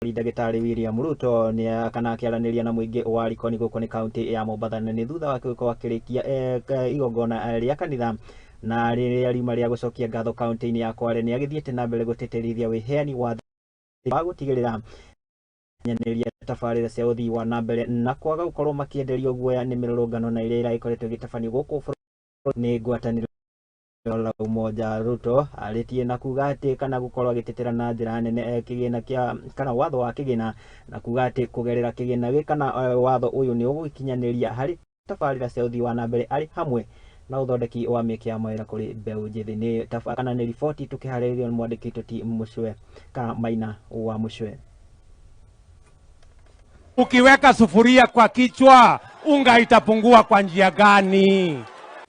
Ndagĩtarĩ William Ruto nĩ kana akĩaranĩria na mũingĩ wa Likoni gũkũ nĩ kaunti ya Mombatha, na nĩ thutha wake gũkorwo akĩrĩkia igongona rĩa kanitha na rĩrĩa riuma rĩa gũcokia ngatho kaunti-inĩ ya Kwale. Nĩ agĩthiĩte na mbere gũtĩtĩrithia wĩheani wa gũtigĩrĩra nyanĩria tabarĩra cia ũthii wa na mbere na kwaga gũkorwo makĩenderio guoya nĩ mĩrũrũngano na iria ĩragĩkoretwo ĩgĩtabanio gũkũ bũrũri nĩ ngwatanĩro la Umoja. Ruto arĩtie na kuga atĩ kana gũkorwo agĩtetera na njĩra nene kĩgĩna kĩa kana watho wa kĩgĩna, na kuga atĩ kũgerera kĩgĩna gĩ kana watho ũyũ nĩ ũgũgĩkinyanĩria harĩ tabarĩra cia ũthii wa na mbere arĩ hamwe na ũthondeki wa mĩeke ya mawĩra kũrĩ mbeũ njĩthĩ. Nĩ kana nĩ riboti tũkĩharĩrĩrio nĩ mwandĩki tũti Mũcwe kana Maina wa Mũcwe. Ukiweka sufuria kwa kichwa, unga itapungua kwa njia gani?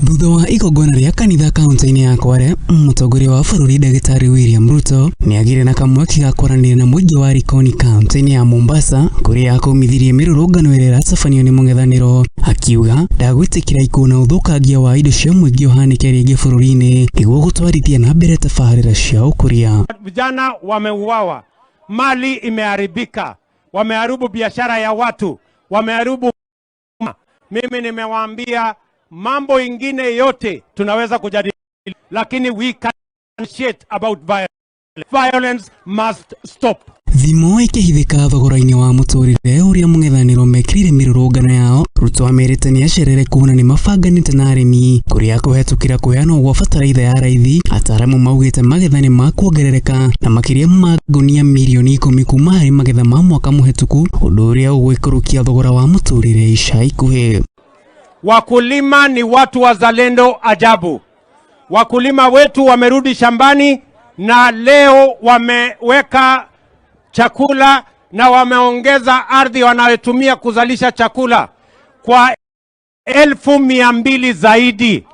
Thutha wa igongona rĩa kanitha kaunti-inĩ ya Kwale, mũtongoria wa bũrũri Ndagĩtarĩ William Ruto nĩ agĩire na kamweke ga kwaranĩria na mũingĩ wa Likoni kaunti-inĩ ya Mombasa, kũrĩa akũmithirie mĩrũrũngano ĩrĩa ĩratabanio nĩ mũng'ethanĩro, akiuga ndagwĩtĩkĩra ikuũ na ũthũkangia wa indo cia mũingĩ ũhanĩke rĩngĩ bũrũri-inĩ nĩguo gũtwarithia na mbere tabarĩra cia ũkũria. Vijana wameuawa, mali imeharibika, wameharibu biashara ya watu, wameharibu. Mimi nimewaambia mambo ingine yote tunaweza kujadili, lakini we can shit about violence. Violence must stop. Thimo ĩkĩhithĩka thogora-inĩ wa mũtũrĩre ũrĩa mũng'ethanĩro mekĩrĩire mĩrũrũngano yao, Ruto amerite nĩ acerere kuona nĩ mabanganĩte na arĩmi kũrĩa kũhetũkĩra kũheanwo gwa bataraitha ya raithi. Ataramu maugĩte magetha nĩ makuongerereka na makĩria ma ngunia mirioni 10 kuma harĩ magetha ma mwaka mũhetũku, ũndũ ũrĩa ũgũikũrũkia thogora wa mũtũrĩre ica ikuhĩ. Wakulima ni watu wazalendo ajabu. Wakulima wetu wamerudi shambani na leo wameweka chakula na wameongeza ardhi wanayotumia kuzalisha chakula kwa 200,000 zaidi,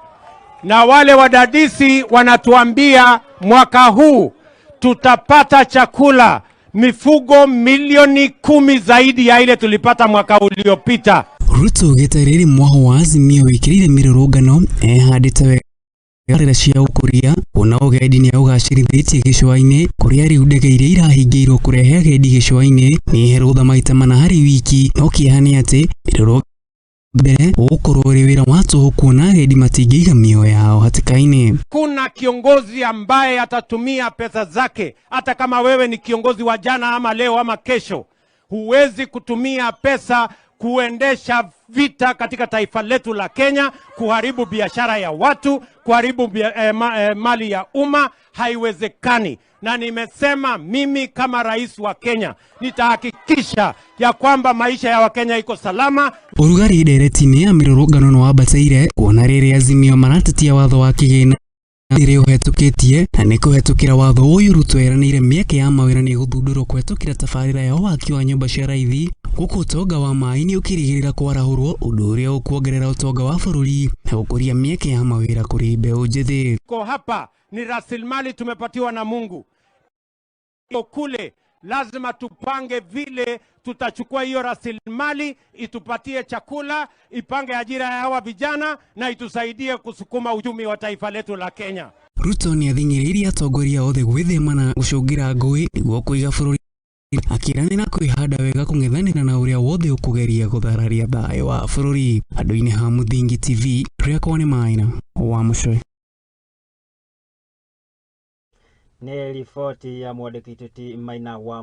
na wale wadadisi wanatuambia mwaka huu tutapata chakula mifugo milioni 10 zaidi ya ile tulipata mwaka uliopita. Ruto augĩte rĩrĩ mwaho wa Azimio wĩkĩrĩire mĩrũrũngano ehandĩte wega cia ũkũria, kuona ũgendi nĩ ũgacĩrithĩtie gĩcũa-inĩ, kũrĩa rĩu ndege iria irahingĩirwo kũrehe agendi gĩcũa-inĩ nĩ herũtha maita mana harĩ wiki. No kĩeha nĩ atĩ mĩrũrũngano mbere ũgũkorwo ũrĩ wĩra wa tũhũ kuona agendi matingĩiga mĩoyo yao hatĩka-inĩ. Kuna kiongozi ambaye atatumia pesa zake, hata kama wewe ni kiongozi wa jana ama leo ama kesho, huwezi kutumia pesa kuendesha vita katika taifa letu la Kenya, kuharibu biashara ya watu, kuharibu mali ya umma. Haiwezekani. Na nimesema mimi kama rais wa Kenya nitahakikisha ya kwamba maisha ya Wakenya iko salama. Ũrugarĩ ndereti-inĩ ya mĩrũrũngano nĩ wambatĩire kuona rĩrĩa Azimio maratetia watho wa kĩgĩna rĩrĩa ũhetũkĩtie, na nĩ kũhetũkĩra watho ũyũ Ruto eranĩire mĩeke ya mawĩra nĩ ĩgũthundũrwo kũhetũkĩra tabarĩra ya waki wa nyũmba cia raithi, gũkũ ũtonga wa maĩ nĩ ũkĩrĩgĩrĩra kwarahũrwo, ũndũ ũrĩa ũkuongerera ũtonga wa bũrũri na gũkũria mĩeke ya mawĩra kũrĩ mbeũ njĩthĩ. Ko hapa ni rasilimali tumepatiwa na Mungu. Kule lazima tupange vile tutachukua hiyo rasilimali itupatie chakula, ipange ajira ya hawa vijana na itusaidie kusukuma uchumi wa taifa letu la Kenya. Ruto nĩ athing'ĩrĩirie atongoria othe gwĩthema na gũcũngĩra ngũĩ nĩguo kũiga bũrũri, akĩranĩra kwĩhanda wega kũng'ethanĩra na ũrĩa wothe ũkũgeria gũthararia thayũ wa bũrũri. Andũ-inĩ ha Mũthingi TV, rĩakwa nĩ Maina wa Mũcwe. Nĩ riboti ya mwandĩki Tũti Maina wa